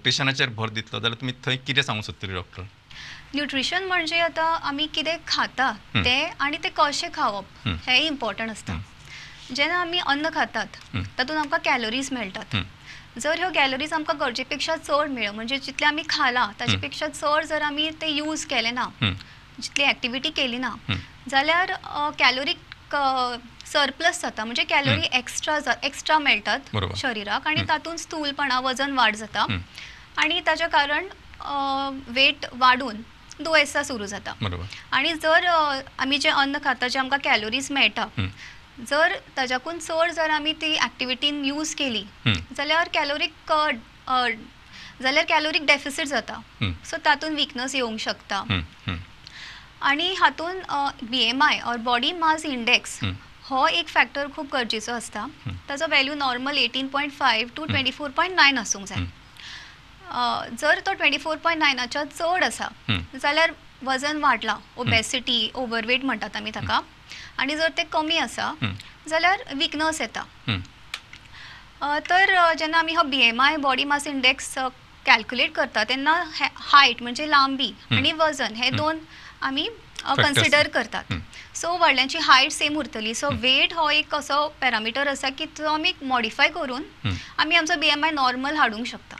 न्युट्रिशनाचेर भर दितलो जाल्यार तुमी थंय कितें सांगूंक सोदतली डॉक्टर? न्युट्रिशन म्हणजे आतां आमी कितें खाता तें आनी तें कशें खावप हें इम्पॉर्टंट आसता. जेन्ना आमी अन्न खातात तातूंत आमकां कॅलरीज मेळटात. जर ह्यो कॅलरीज आमकां गरजे पेक्षा चड मेळ्ळ्यो, म्हणजे जितलें आमी खालां ताजे पेक्षा चड जर आमी ते यूज केले ना, जितली एक्टिविटी केली ना, जाल्यार कॅलोरीक सरप्लस जाता, म्हणजे कॅलोरी एक्स्ट्रा मेळटात शरिराक आनी तातूंत स्थूलपणा, वजन वाड जाता आनी ताच्या कारण वेट वाडून दुयेंसां सुरू जाता. आनी जर आमी जें अन्न खाता, जें आमकां कॅलोरीज मेळटा, जर ताच्याकून चड जर आमी ती एक्टिविटीन यूज केली जाल्यार कॅलोरीक डेफिसीट जाता. सो तातूंत विकनस येवंक शकता. आनी हातूंत BMI or body mass index हो एक फॅक्टर खूब गरजेचो आसता. ताचो व्हॅल्यू नॉर्मल 18.5 टू 24.9 आसूंक जाय. जर तो 24.9च्या चड आसा जाल्यार वजन वाडलां, ओबेसिटी, ओवरवेट म्हणटात आमी ताका. आनी जर तें कमी आसा जाल्यार विकनस येता. तर जेन्ना आमी हो BMI body mass index calculate करता तेन्ना हायट म्हणजे लांबी आनी वजन हे दोन आमी कन्सिडर करतात. सो व्हडल्यांची हायट सेम उरतली. सो वेट हो एक असो पॅरामिटर आसा की तो आमी मॉडिफाय करून आमी आमचो BMI normal हाडूंक शकतात.